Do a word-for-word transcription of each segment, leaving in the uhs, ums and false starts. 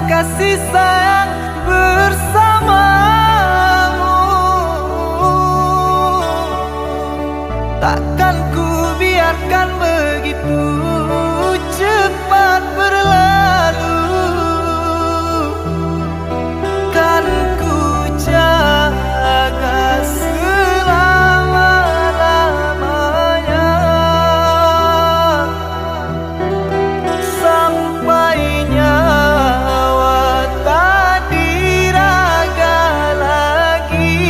kasih sayang bersamamu. Takkan ku biarkan begitu cepat berlalu. Kan ku jaga selama-lamanya, sampai nyawa tak diraga lagi.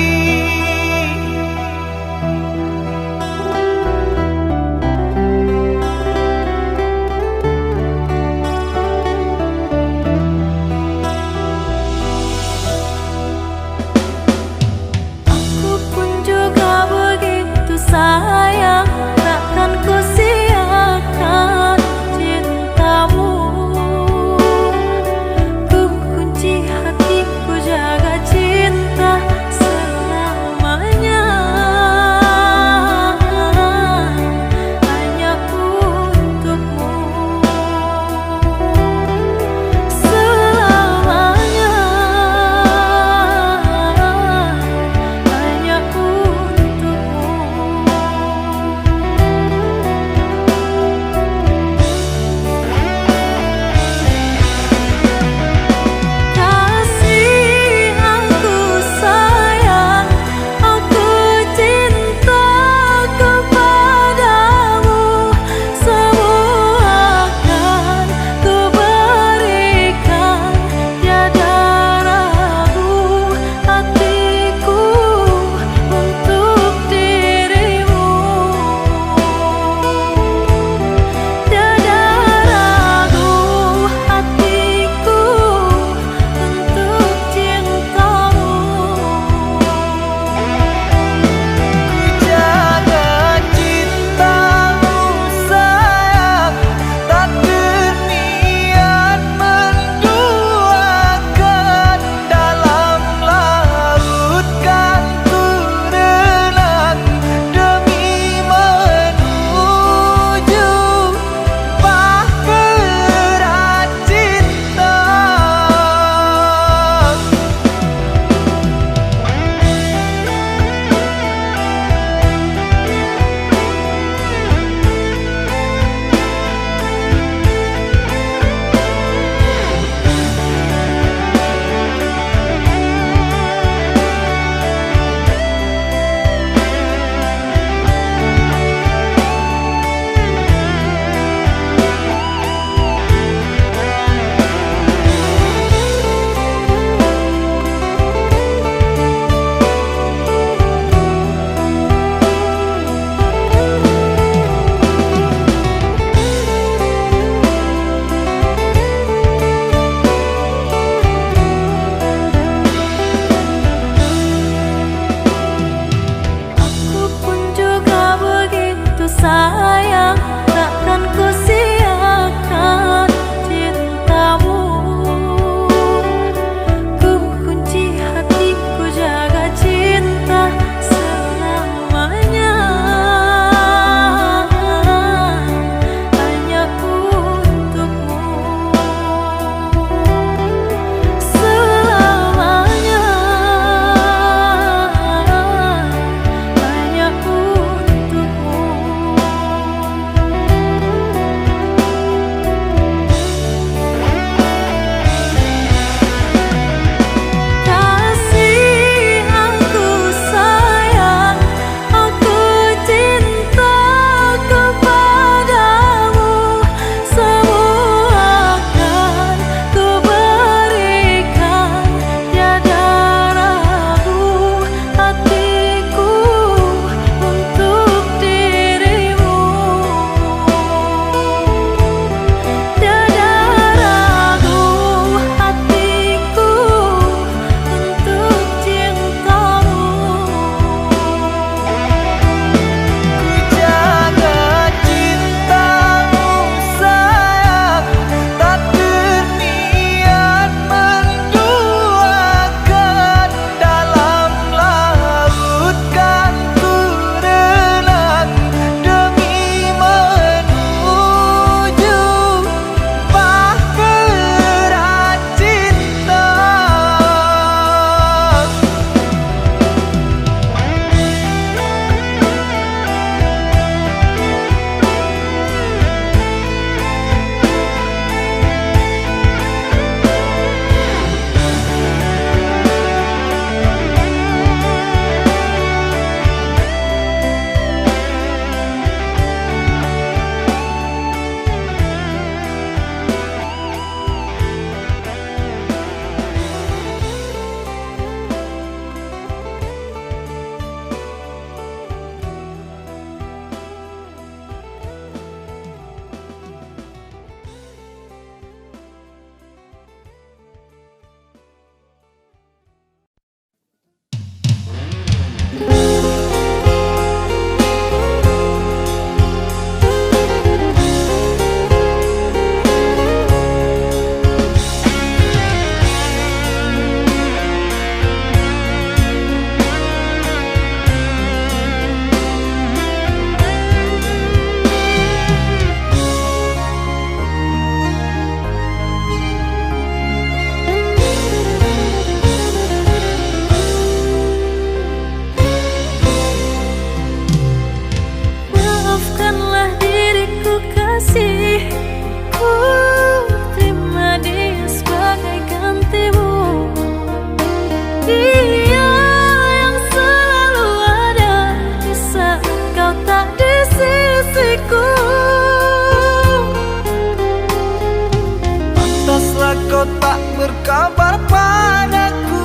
tak berkabar padaku.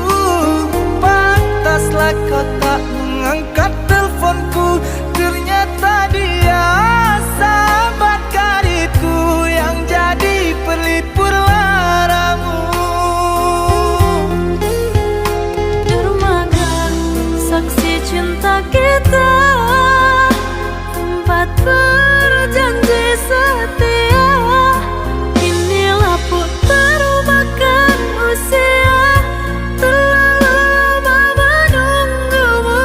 Pantaslah kau tak mengangkat teleponku. Ternyata dia sahabat karibku yang jadi pelipur laramu. Dermaga saksi cinta kita, tempat berjanji setia. Inilah putar makan usia, terlalu lama menunggumu.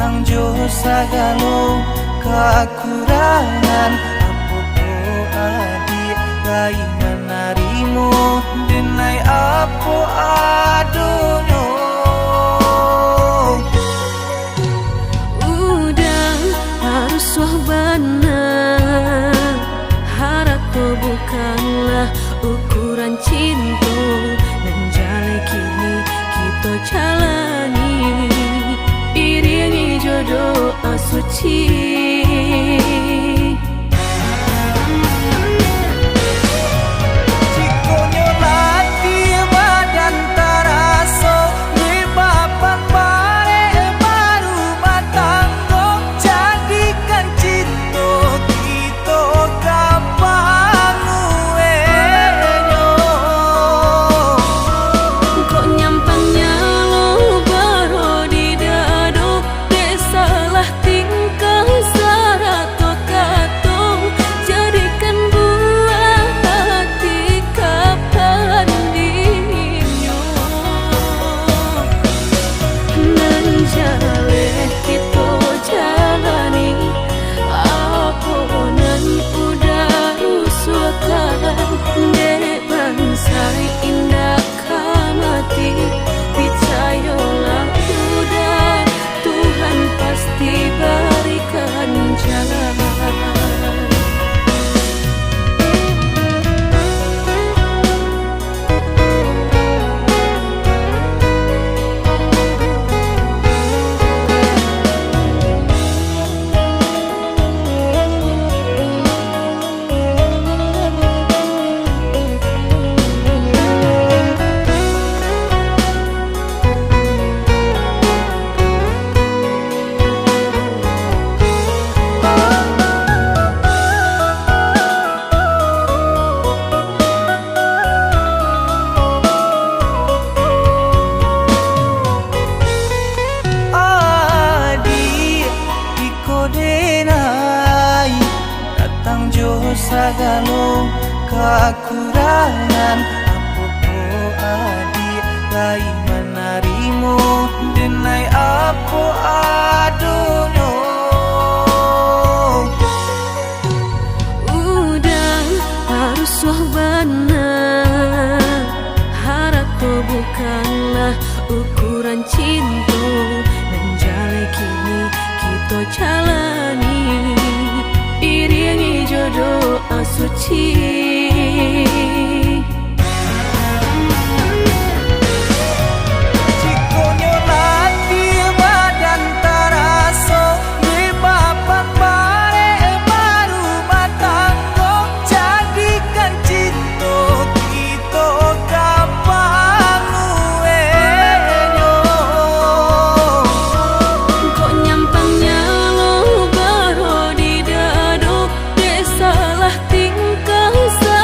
Ang jo sagalo kakurangan, apo ko adiak lai manarimo, denai apo adonyo. Uda, harus wah bana, harato bukanlah ukuran cinto, nan jaleh kini kito jalani, iringi jo doa suci. Jikok nyo latih badan taraso, dek bapan barek barumah tanggo, jadikan cinto kito ka panguwenyo. Kok nyampang nyalo baro di dado, dek salah tingkah sarato kato, jadikan buah hati ka pandinyo. Nan jaleh kito jalani, apo nan Uda rusuahkan, dek bansaik indak ka mati. Picayolah Uda, Tuhan pasti barikan jalan. Adiak, iko denai datang jo sagalo kakurangan, apo ko adiak lai manarimo, denai apo adonyo. Uda, harus wah bana, harato bukanlah ukuran cinto, nan jaleh kini kito jalani, iringi jo doa suci. Jikok nyo latih badan taraso, dek bapan barek barumah tanggo, jadikan cinto kito ka panguwenyo. Kok nyampang nyalo baro di dado, dek salah tingkah sa-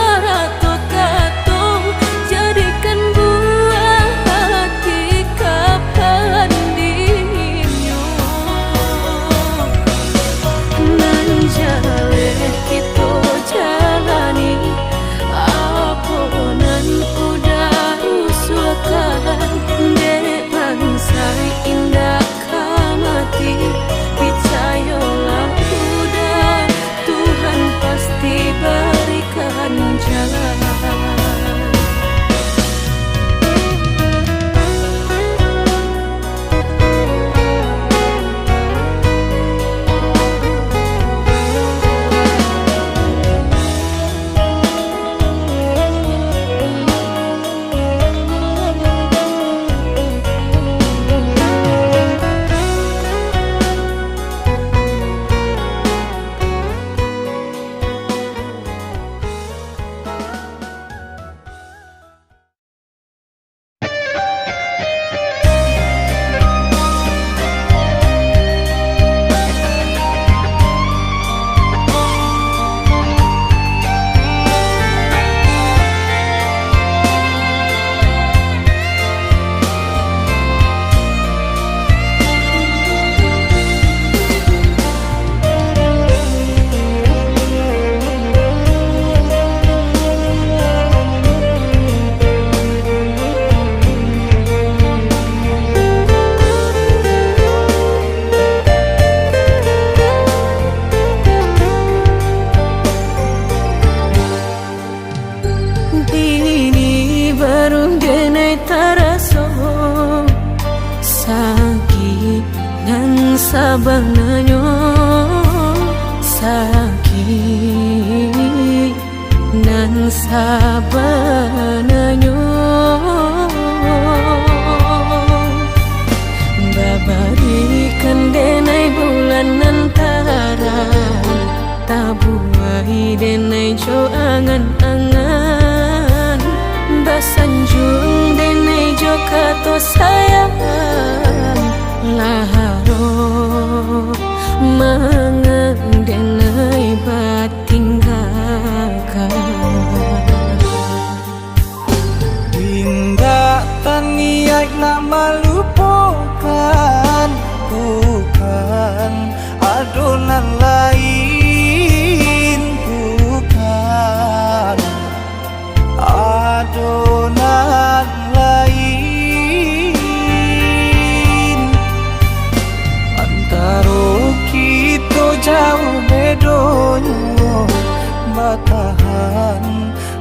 Sakik nan sabananyo, sakik nan sabananyo, babarikan denai bulan nan tarang, tabuai denai jo angan-angan, basanjuang denai jo kato sayang, lah harok mangan denai batinggakan. Indak taniaik nak malupokan, bukan ado nan lain, bukan ado nan lain. Antaro kito jauah bedonyo, batahan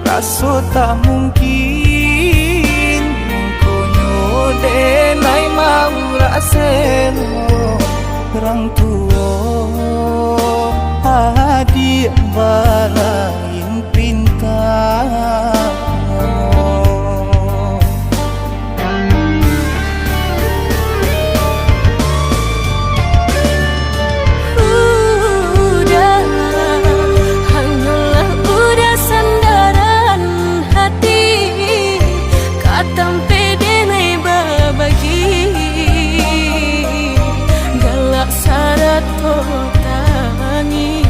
raso tak mungkin. Mangkonyo denai maurak selo, rang tuo adiak balain pinta. Udah, hanyolah udah sandaran hati, ka tampek denai babagi, galak sarato tangih.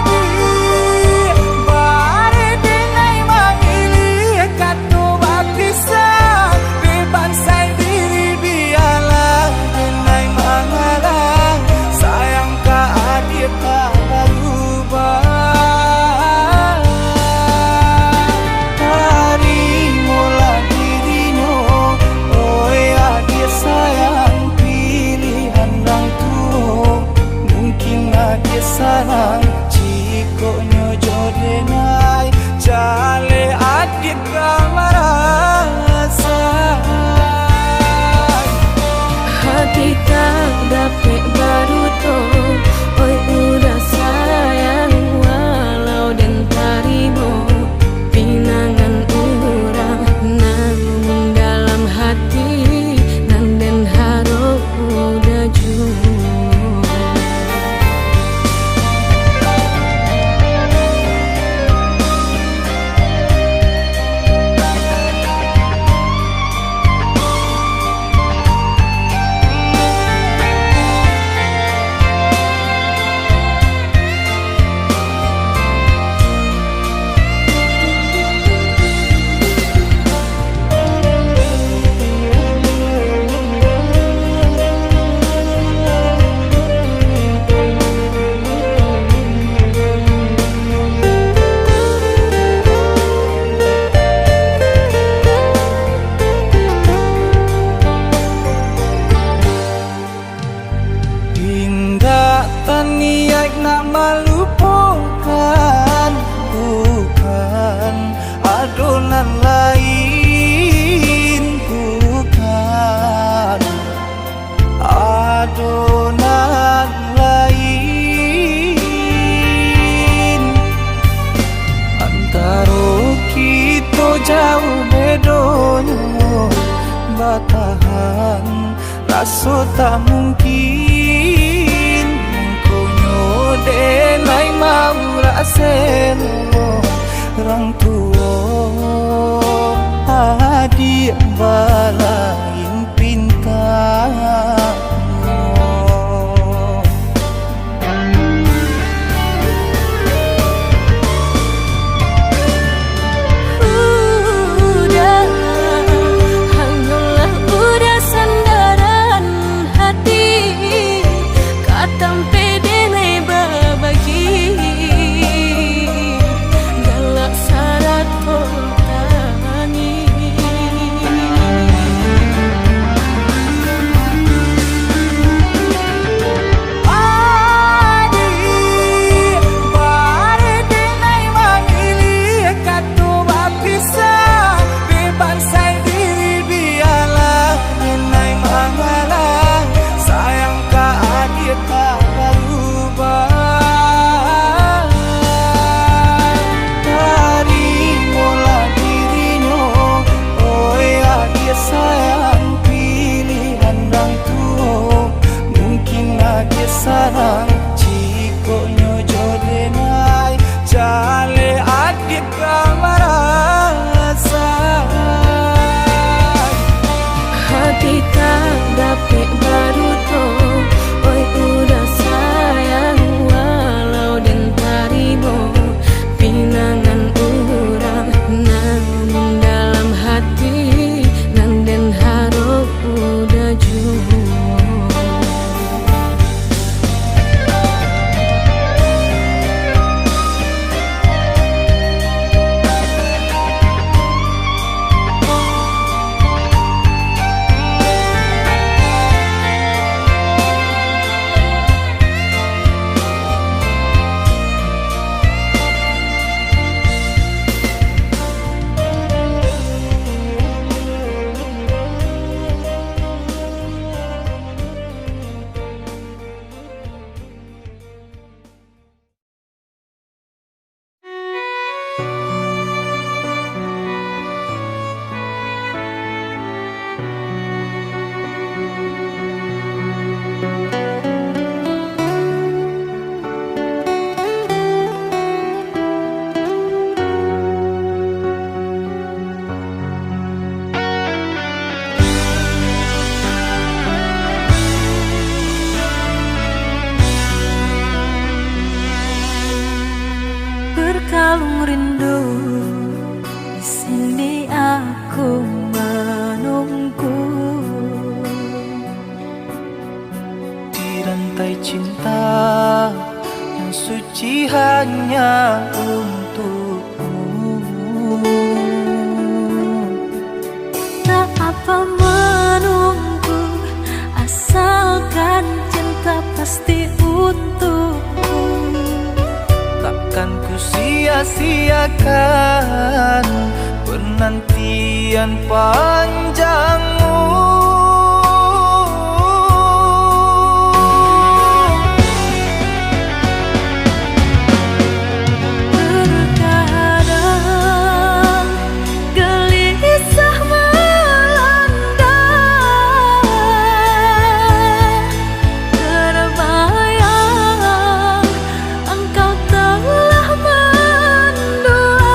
Adiak, bareh denai mangilih kato bapisah, dek bansai diri bialah denai mangalah, sayang ka adiak tak barubah. Tarimolah dirinyo, oi adiak sayang, pilihan rang tuo. Mungkin adiak sanang, jikok nyo jo denai, jaleh adiak ka marasa. Hati tak dapek baduto, oi udah sayang, walau den tarimo pinangan urang, namun dalam hati nan den harok udah juo. Indak taniaik nak malupokan, bukan ado nan lain, bukan ado nan lain. Antaro kito jauah bedonyo, batahan raso tak mungkin, mangkonyo denai maurak selo, rang tuo adiak balain pinta. Udah, hanyolah udah sandaran hati, ka tampek denai babagi, galak sarato tangih. pasti untukku. Takkan ku sia-siakan penantian panjangmu. Terkadang gelisah melanda, terbayang engkau telah mendua.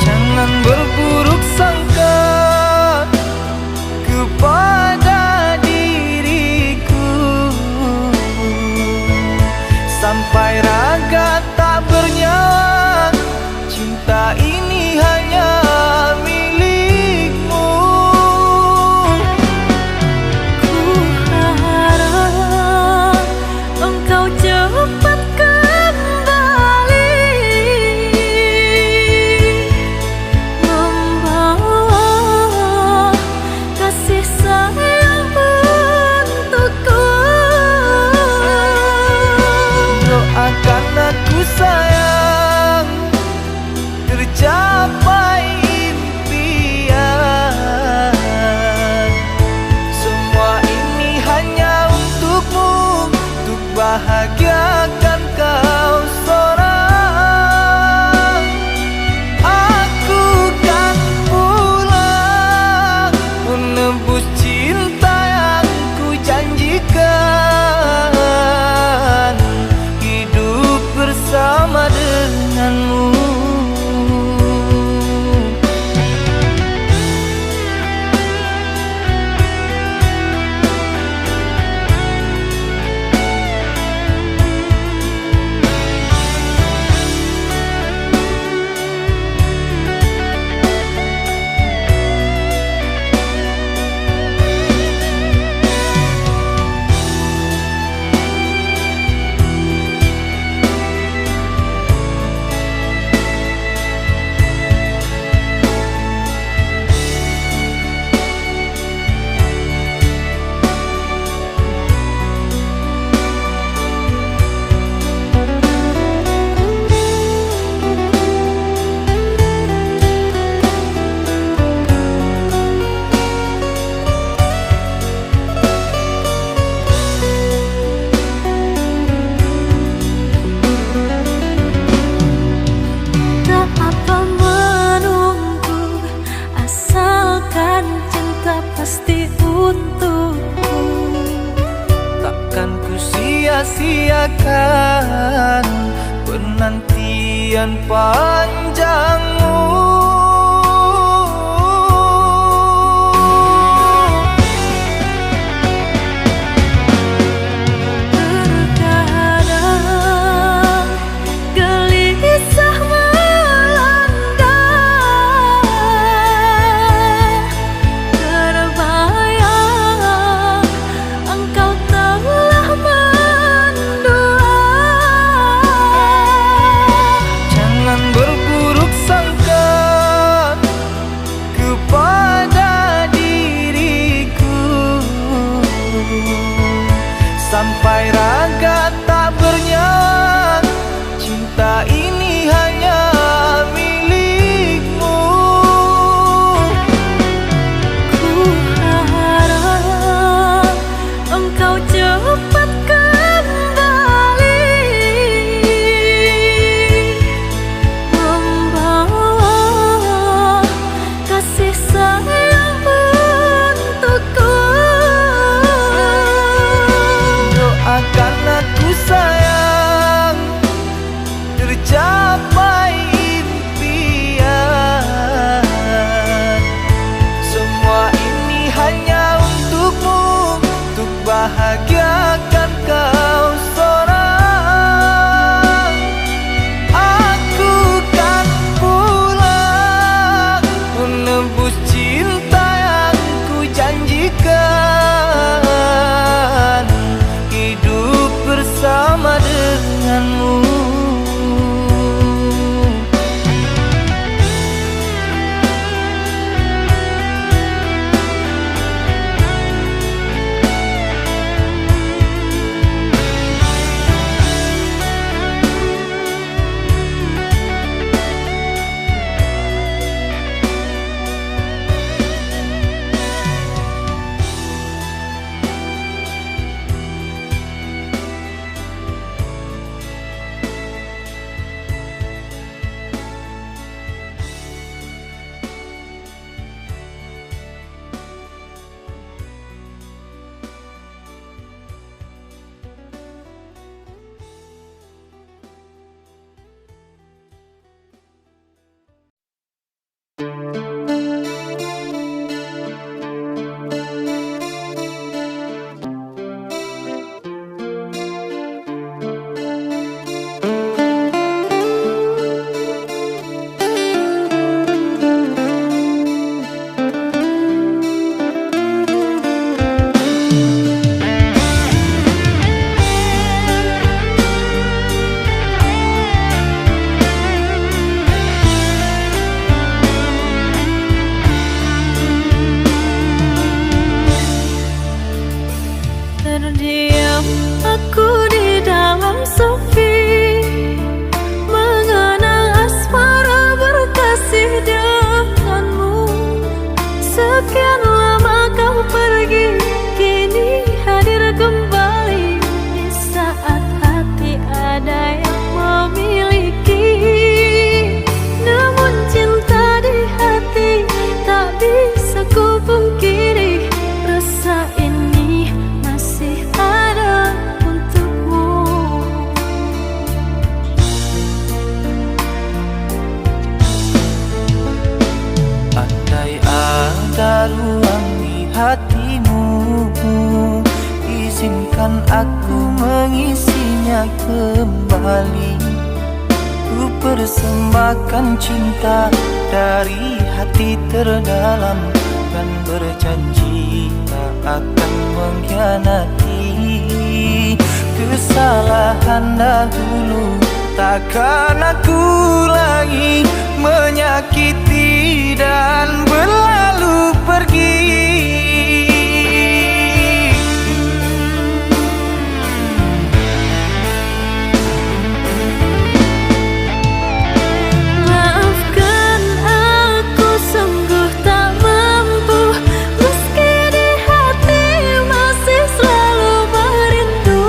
Jangan berburuk sangka kepada diriku, sampai raga tak bernyawa, cinta ini hanya milikmu. Ku harap engkau cepat kembali membawa kasih sayang untukku. Doakan aku sayang, tercapai impian. Semua ini hanya untukmu, untuk bahagiakan kau sorang. Aku kan pulang menebus cinta yang ku janjikan, hidup bersama denganmu. Tak apa menunggu, asalkan cinta pasti untukku. Takkan ku sia-siakan penantian panjangmu. Terkadang gelisah melanda, terbayang engkau telah mendua. Jangan berburuk sangka Izinkan aku mengisinya kembali. Ku persembahkan cinta dari hati terdalam dan berjanji tak akan mengkhianati kesalahan dahulu. Takkan aku lagi menyakiti dan berlalu pergi. Maafkan aku, sungguh tak mampu, meski di hati masih selalu merindu.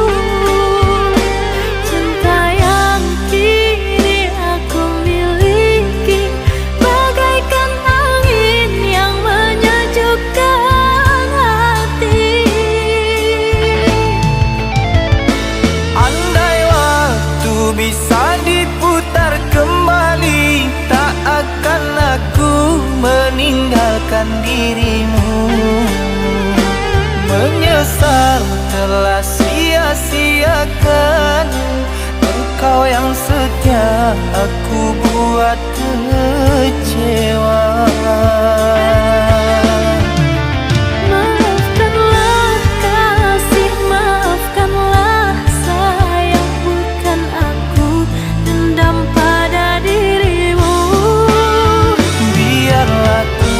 Cinta yang kini aku miliki bagaikan angin yang menyejukkan hati. Andai waktu bisa diputar kembali, tak akan aku meninggalkan dirimu. Menyesal telah sia-siakan engkau yang setia aku buat kecewa. Maafkanlah kasih, maafkanlah sayang, bukan aku dendam pada dirimu. Biarlah ku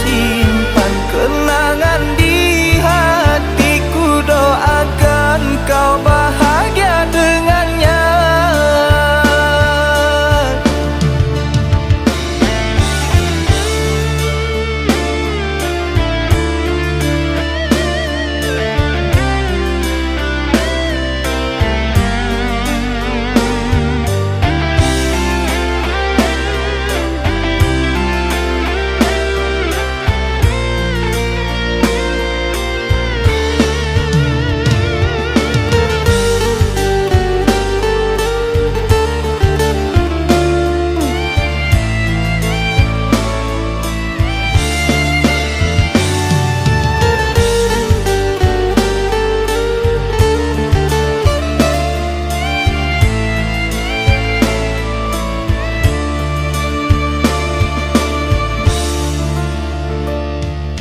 simpan kenangan di hatiku, doakan kau bahagia dengannya.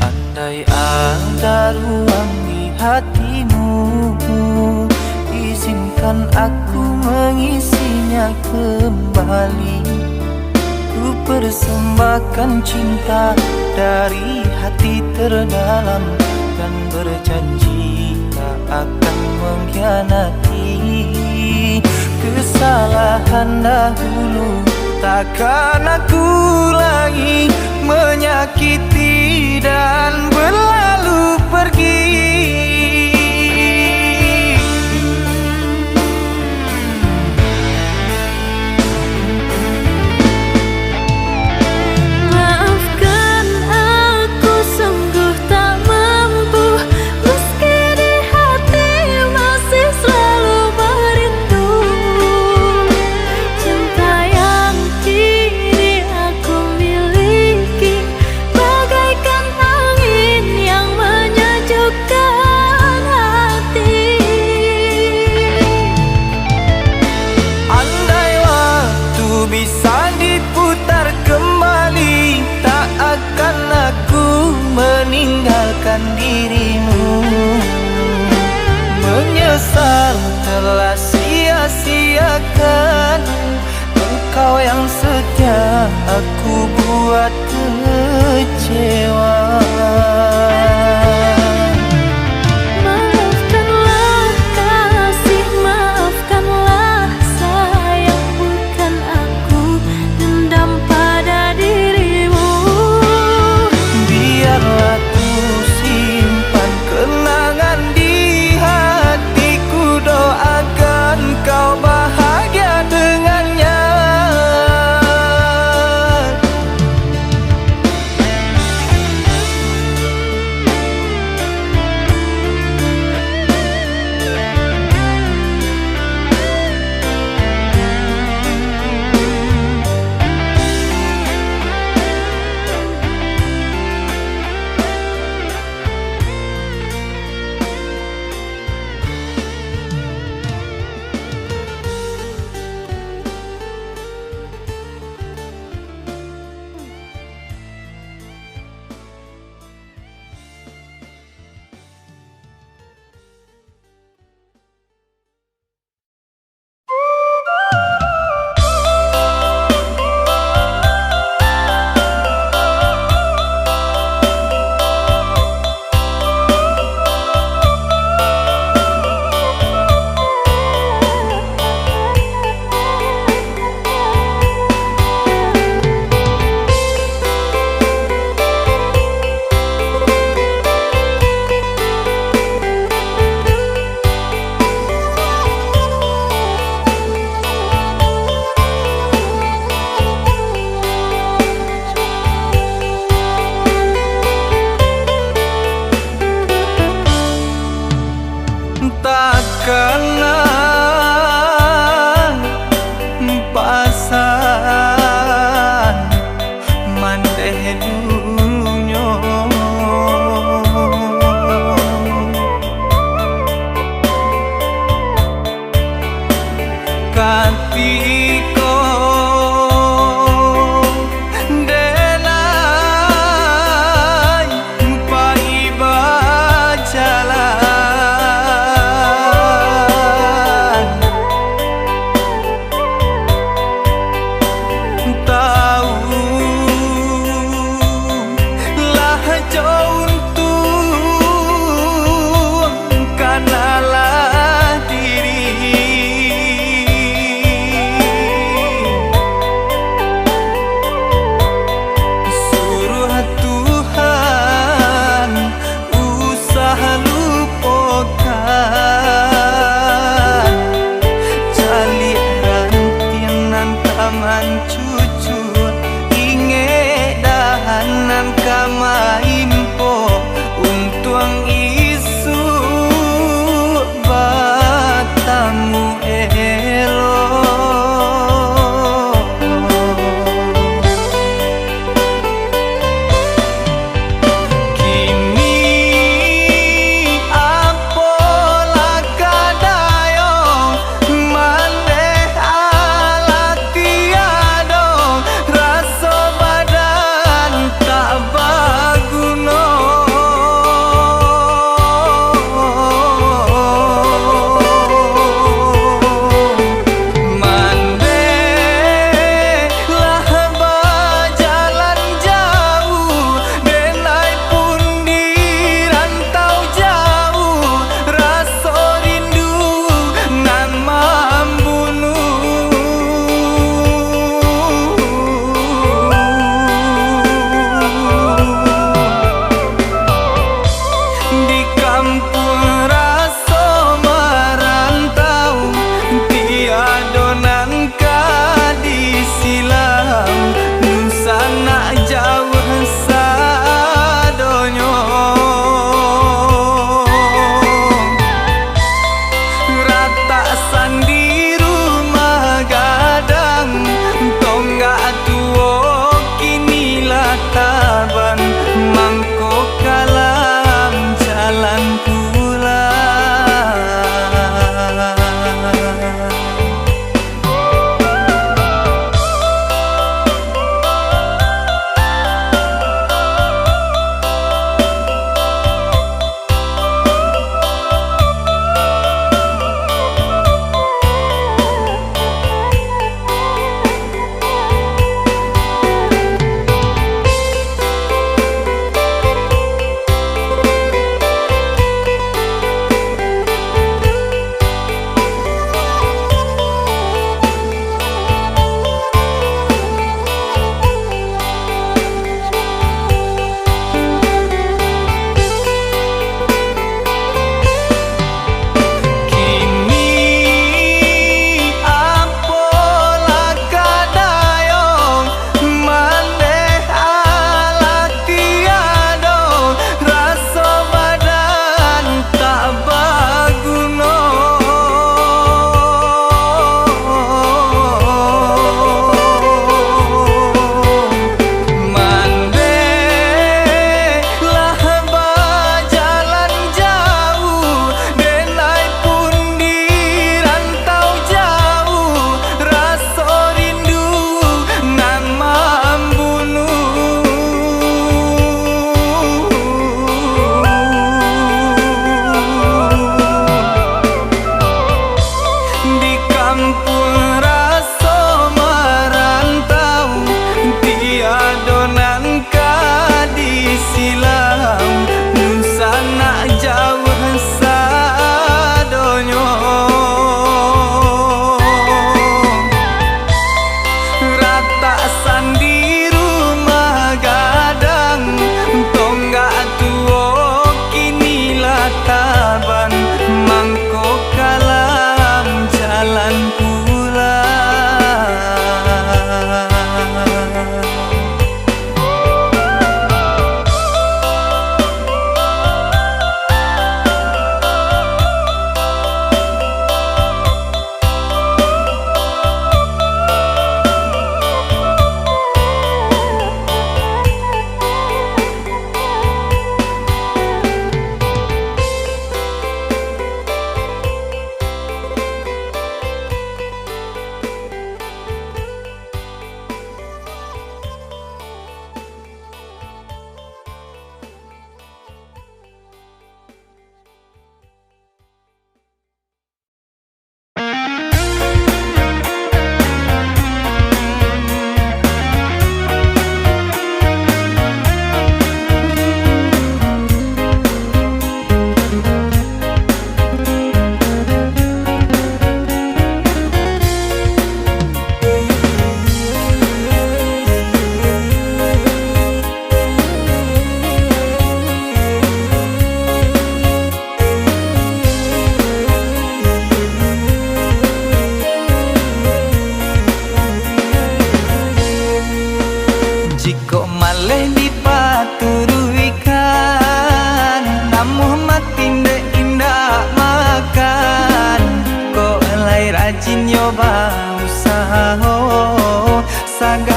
Andai ada ruang di hatimu, izinkan aku mengisinya kembali. Ku persembahkan cinta dari hati terdalam dan berjanji tak akan mengkhianati kesalahan dahulu. Takkan aku lagi menyakiti dan berlalu pergi. Maafkan aku, sungguh tak mampu, meski di hati masih selalu merindu. Cinta yang kini aku miliki bagaikan angin yang menyejukkan hati. Andai waktu bisa diputar kembali, tak akan aku meninggalkan dirimu. Menyesal telah sia-siakan engkau yang setia aku buat kecewa. Maafkanlah kasih, maafkanlah sayang, bukan aku dendam pada dirimu. Biarlah ku simpan kenangan di hatiku, doakan kau bahagia dengannya. Cucuk, ingek dahan nan ka maimpok, untuang isuak batamu elok. Kini apolah ka dayong, mandeh alah tiado, raso badan tak baguno.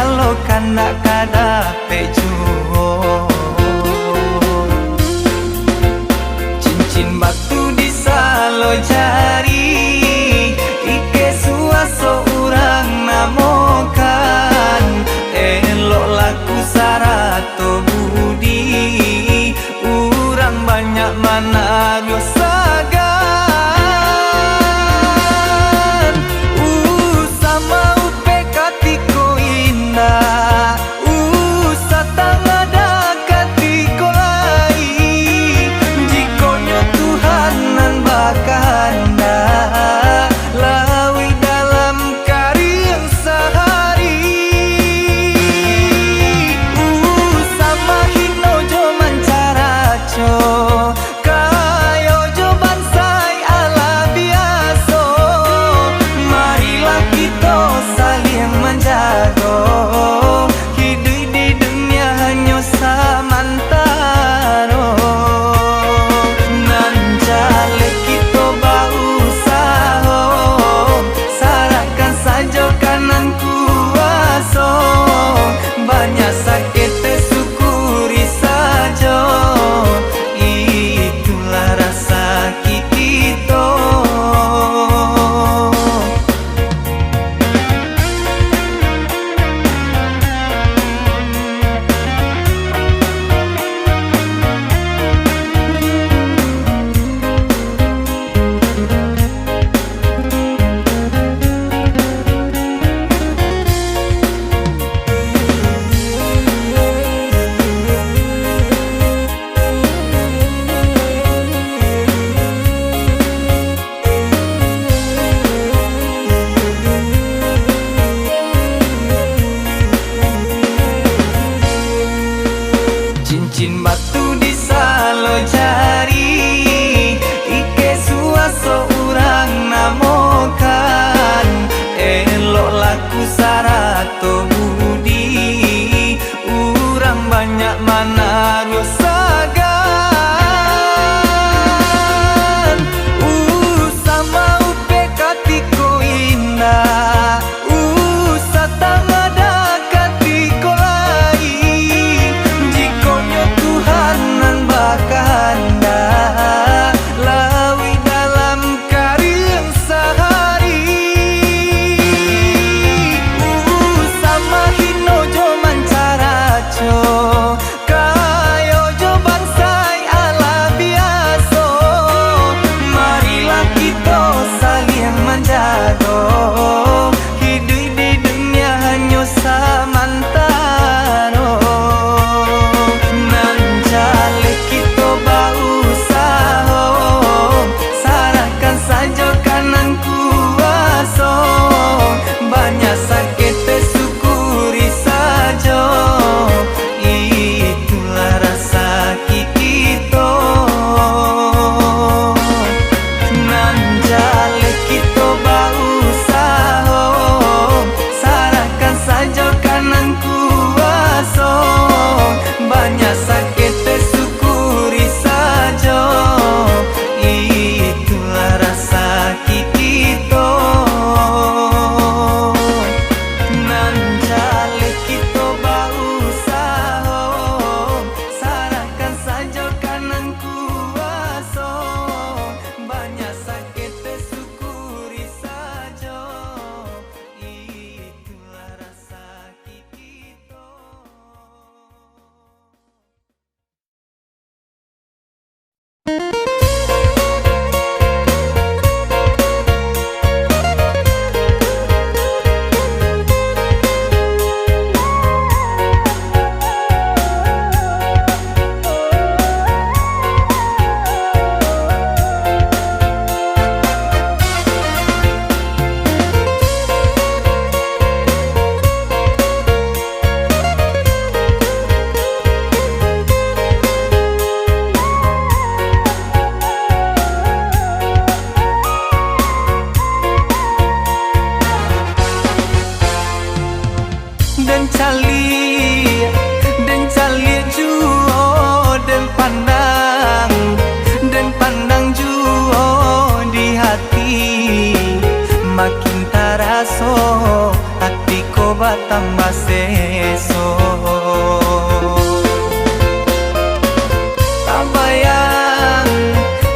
Kalau kandak ka dapek juo. Cincin batu di salo jari, iko suaso urang namokan, elok laku sarato budi. Urang banyak manaruah sagan. Usah maupek katiko indak, usah tangah katiko lai. Jikok nyo Tuhan nan bakahandak, lauik dalam kariang sahari. Usah mahino jo mancaraco, kayo jo bansai alah biaso. Marilah kito saliang manjago, hiduik di dunia hanyo samantaro. Nan jaleh kito bausaho, sarahkan sajo ka nan kuaso. Banyak sakik tasyukuri sajo, itulah rasaki kito. Cincin batu di salo jari, iko suaso urang namokan, elok laku sarato budi. Urang banyak manaruah sagan. Usah maupek katiko indak, usah tangah katiko lai. Jikok nyo Tuhan nan bakahandak, lauik dalam kariang sahari. Usah mahino jo mancaraco, kayo jo bansai alah biaso. Marilah kito saliang manjago, hiduik di dunia hanyo samantaro. Nan jaleh kito bausaho, sarahkan sajo ka nan kuaso. Banyak sakik tasyukuri sajo, itulah rasaki kito. Nan jaleh kito bausaho, sarahkan sajo ka nan kuaso. Banyak sakik tasyukuri sajo, itulah rasaki kito. Nan jaleh kito bausaho, sarahkan sajo ka nan kuaso. Banyak sakik tasyukuri sajo, itulah rasaki kito. Den caliak, den caliak juo, den pandang, den pandang juo di hati. Makin taraso ati ko ba tambah seso. Tabayang,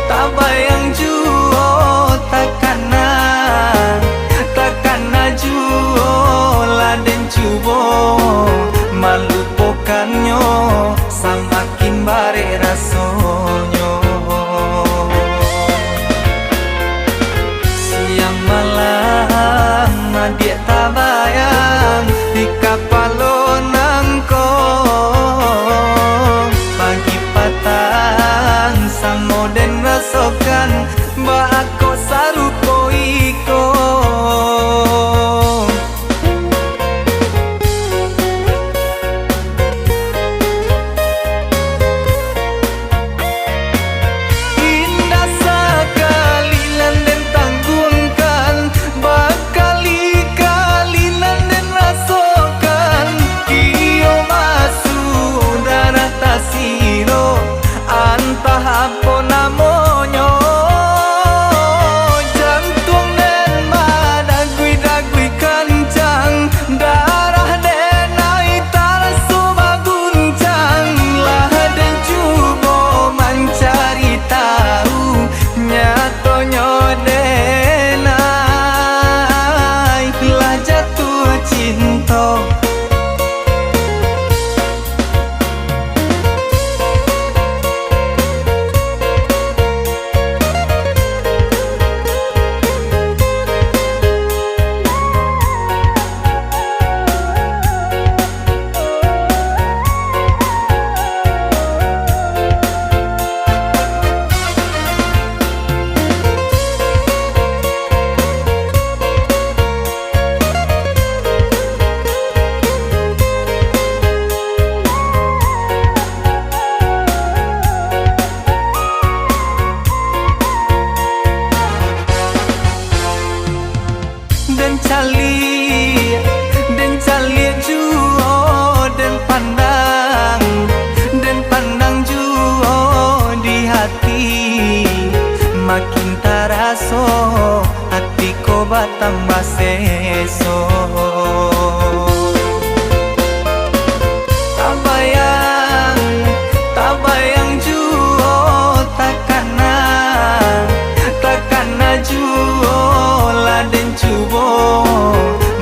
tabayang juo takana, takana juo lah den cubo malupokannyo, samakin barek rasonyo. Siang malam adiak tabayang di kapalo nangko, pagi patang samo den rasokan, baa kok sarupo iko. Indak sakali nan den tangguangkan, bakali-kali nan den rasokan. Kio masuak darah tasiro, antah apo namonyo. Jantuang den badaguih-daguih kancang, darah den ai taraso baguncang. Lah den cubo mancari tau, nyatonyo den ai lah jatuah cinto. Den caliak, den caliak juo, den pandang, den pandang juo di hati. Makin taraso ati ko batambah seso. Tabayang, tabayang juo takana, takana juo lah den cubo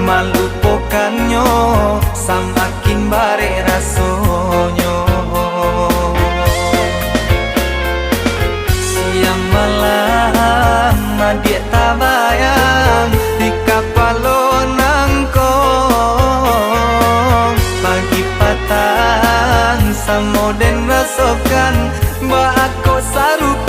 malupokannyo, samakin barek rasonyo. Siang malam adiak tabayang di kapalo nangko, pagi patang samo den rasokan, baa kok sarupo